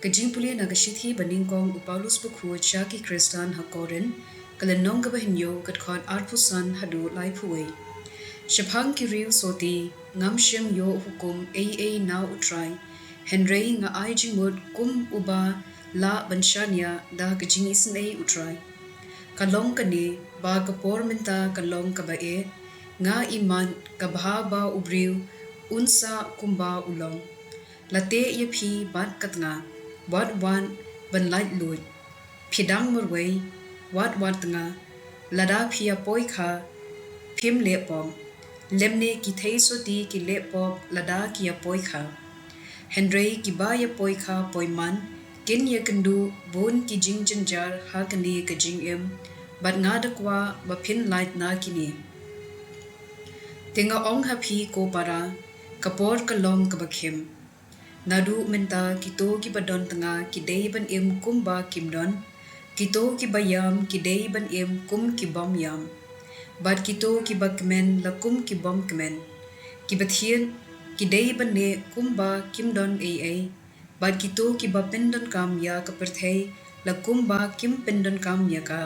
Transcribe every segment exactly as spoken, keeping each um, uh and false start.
Ka jingpule na ka shithi ba nyngkong u Paulus bakhuid sha ki Khristan ha Korinth, ka lynnong kaba hynñiew, ka dkhot arphew san haduh laiphew wei. Shaphang ki riew soti, ngam shym ïoh hukum ei ei na U Trai, hynrei nga ai jingmut kum uba lah ban shaniah da ka jingisynei U Trai. Ka long kane ba ka por mynta ka long kaba eh, nga imat ka bha ba u briew un sah kumba u long. La teh ïa phi bad ka tnga, wat wat ban laitluid. Phi dang marwei, wat wat tnga. Lada phi ïa poi kha, phim leh pop. Lymne ki thei soti ki leh pop lada ki ïa poi kha. Hynrei kiba ïa poi kha poi man, kin ïa kynduh bun ki jingjynjar ha kane ka jingim, bad nga da kwah ba phin lait na kine. Te nga ong ha phi ko para, ka por ka long kaba khim. Naduh mynta kito kiba don tnga ki dei ban im kumba kim don, kito kiba ïam ki dei ban im kum ki bym ïam, bad kito kiba kmen la kum ki bym kmen, kiba thied ki dei ban leh kumba kim don ei ei, bad kito kiba pyndonkam ïa ka pyrthei la kumba kim pyndonkam ïa ka,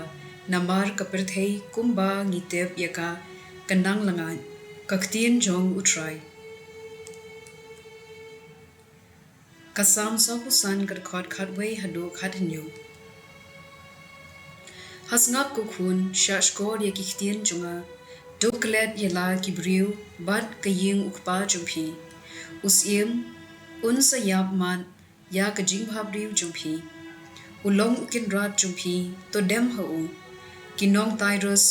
namar ka pyrthei kumba ngi tip ïa ka, ka nang langait. Ka ktien jong U Trai. Ka Salm sawphew san, ka dkhot khatwei haduh khathynñiew. Ha sngap ko khun, shahshkor ïa ki ktien jong nga. To klet ïa la ki briew bad ka ïing u kpa jong phi. U syiem un sa ïap mat ïa ka jingbhabriew jong phi. U long u kynrad jong phi, to dem ha u. Ki nong Tirus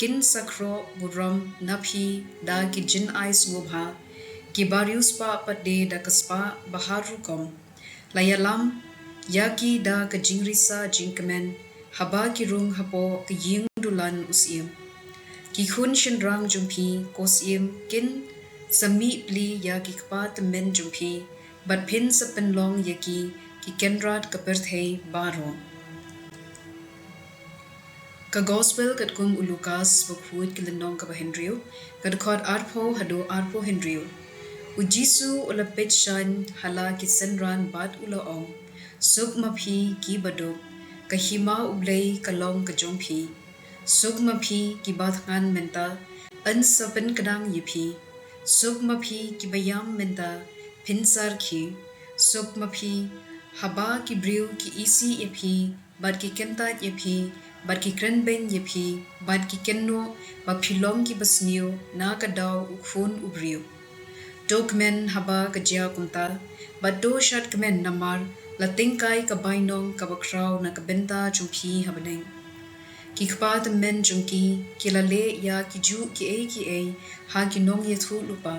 kin sa khroh burom na phi da ki jingai sngewbha, kiba riewspah pat de da ka spah ba har rukom. La ïalam ïa ki da ka jingrisa jingkmen, haba ki rung hapoh ka ïing dulan u syiem. Ki khun shynrang jong phi ko syiem kin sa mih pli ïa ki kpa tymmen jong phi, bad phin sa pynlong ïa ki ki kynrad ka pyrthei baroh. Ka Gospel katkum u Lukas bakhuid, ka lynnong kaba hynriew, ka dkhot arphew haduh arphew hynriew. U Jisu u la peit shaiñ ha la ki synran bad u la ong, suk ma phi kiba duk, ka hima U Blei ka long ka jong phi. Suk ma phi kiba thngan mynta, yn sa pynkdang ïa phi. Suk ma phi kiba ïam mynta, phin sa rkhie. Suk ma phi haba ki briew ki isih ïa phi, bad ki kyntait ïa phi, bad ki krenbeiñ ïa phi, bad ki kynnoh ba phi long kiba sniew na ka daw u Khun u briew. To kmen haba ka jia kumta, bad to shad kmen namar la tyngkai ka bainong kaba khraw na ka bynta jong phi ha bneng. Ki kpa tymmen jong ki ki la leh ïa kijuh kiei kiei ha ki nongïathuhlypa.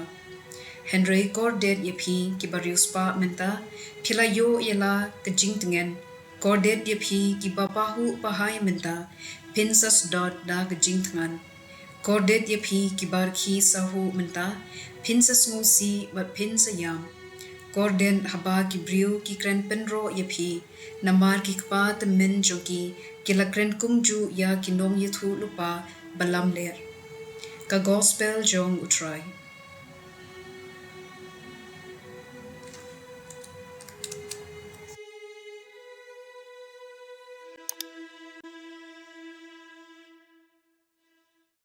Hynrei kordit ïa phi kiba riewspah mynta, phi la ïoh ïa la ka jingtngen. Kordit ïa phi kiba pahuh pahai mynta, phin sa sdot da ka jingthngan. Kordit ïa phi kiba rkhie sahuh mynta, phin sa sngewsih bad phin sa ïam. Kordit haba ki briew ki kren pynroh ïa phi, namar ki kpa tymmen jong ki ki la kren kumjuh ïa ki nongïathuhlypa ba lamler. Ka Gospel jong U Trai.